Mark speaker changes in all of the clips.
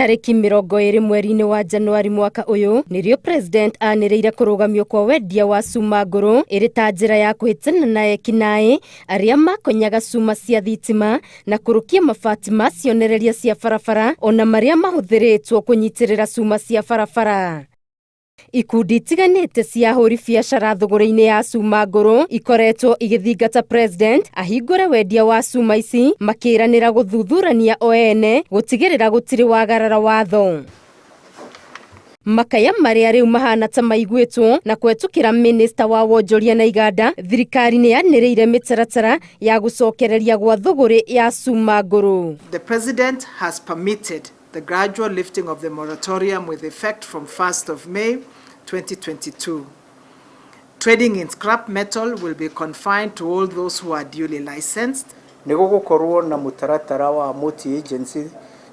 Speaker 1: Tarĩki 20 mweri-inĩ wa Januari mwaka ũyũ nĩrĩo President anĩrĩire kũrũgamio kwa wendia wa cuma ngũrũ ĩrĩ ta njĩra ya kũhĩtana na ekinaĩ arĩa makonyaga cuma cia thitima na kũrũkia mabati ma cionereria cia barabara ona marĩa mahũthĩrĩtwo kũnyitĩrĩra cuma cia barabara. Ikundi itiganĩte cia ahũri biacara thũgũrĩ-inĩ ya cuma ngũrũ ikoretwo igĩthingata President ahingũre wendia wa cuma ici makĩranĩra gũthuthurania o ene gũtigĩrĩra gũtirĩ wagarara watho. Makaya marĩa rĩu mahana ta maiguĩtwo na kũhetũkĩra minista wa wonjoria na iganda, thirikari nĩ yanĩrĩire mĩtaratara ya gũcokereria gwa thũgũrĩ ya cuma ngũrũ.
Speaker 2: The President has permitted the gradual lifting of the moratorium with effect from 1st of May 2022. Trading in scrap metal will be confined to all those who are duly licensed.
Speaker 3: Nĩ gũgũkorwo na mũtaratara wa multi agency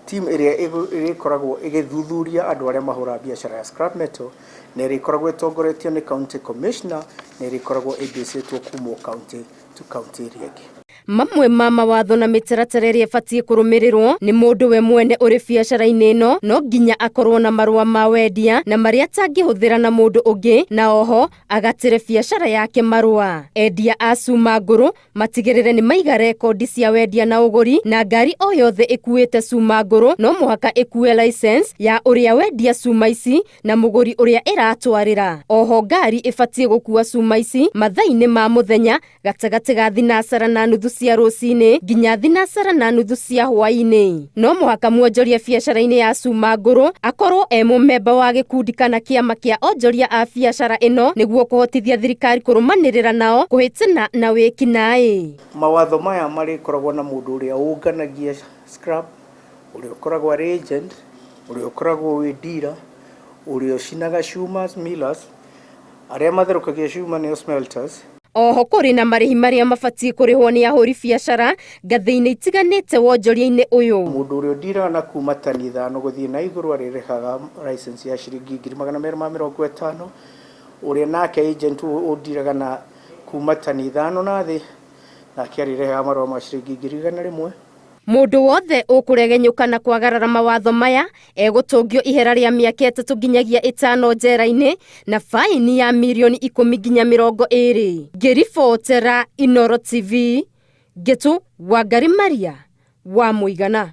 Speaker 3: team ĩrĩa ĩrĩkoragwo ĩgĩthuthuria andũ arĩa mahũraga biacara ya scrap metal, na ĩrĩkoragwo ĩtongoretio nĩ county commissioner, na ĩrĩkoragwo ĩmbĩcĩtwo kuma county to county ĩrĩa ĩngĩ.
Speaker 1: Mamwe ma mawatho na mĩtaratara ĩrĩa ĩbatiĩ kũrũmĩrĩrwo nĩ mũndũ we mwene ũrĩ biacara-inĩ ĩno no nginya akorwo na marũa ma wendia na marĩa atangĩhũthĩra na mũndũ ũngĩ, na oho agatĩre biacara yake marũa. Endia a cuma ngũrũ matigĩrĩre nĩ maiga rekondi cia wendia na ũgũri, na ngari o yothe ĩkuĩte cuma ngũrũ no mũhaka ĩkue license ya ũrĩa wendia cuma ici na mũgũri ũrĩa ĩratwarĩra. Oho ngari ĩbatiĩ gũkua cuma ici mathaa-inĩ ma mũthenya gatagatĩ ga 6:30 cia rũcinĩ nginya 6:30 cia hwaĩ-inĩ. No mũhaka mwonjoria biacara-inĩ ya cuma ngũrũ akorwo e mũmemba wa gĩkundi kana kĩama kĩa onjoria a biacara ĩno nĩguo kũhotithia thirikari kũrũmanĩrĩra nao kũhĩtana na wĩkinaĩ.
Speaker 3: Mawatho maya marĩkoragwo na mũndũ ũrĩa ũnganagia scrap, ũrĩa ũkoragwo arĩ agent, ũrĩa ũkoragwo wĩ dealer, ũrĩa ũcinaga cuma millers, arĩa matherũkagia cuma nĩo smelters.
Speaker 1: Oho kũrĩ na marĩhi marĩa mabatiĩ kũrĩhwo nĩ ahũri biacara ngathĩ-inĩ itiganĩte wonjoria-inĩ ũyũ.
Speaker 3: Mũndũ ũrĩa ũndiraga na kuma tani 5 gũthiĩ na igũrũ arĩrĩhaga license ya ciringi 250,000, ũrĩa nake agent ũndiraga na kuma tani 5 na thĩ nake arĩrĩhaga marũa ma ciringi 100,000.
Speaker 1: Mũndũ wothe ũkũregenyũka na kwagarara mawatho maya egũtũngio ihera rĩa mĩaka 3 nginyagia 5 njera-inĩ na faini ya mirioni 10 nginya 20. Ngĩribotera Inooro TV, Ngĩtu Wangari Maria wa Mũigana.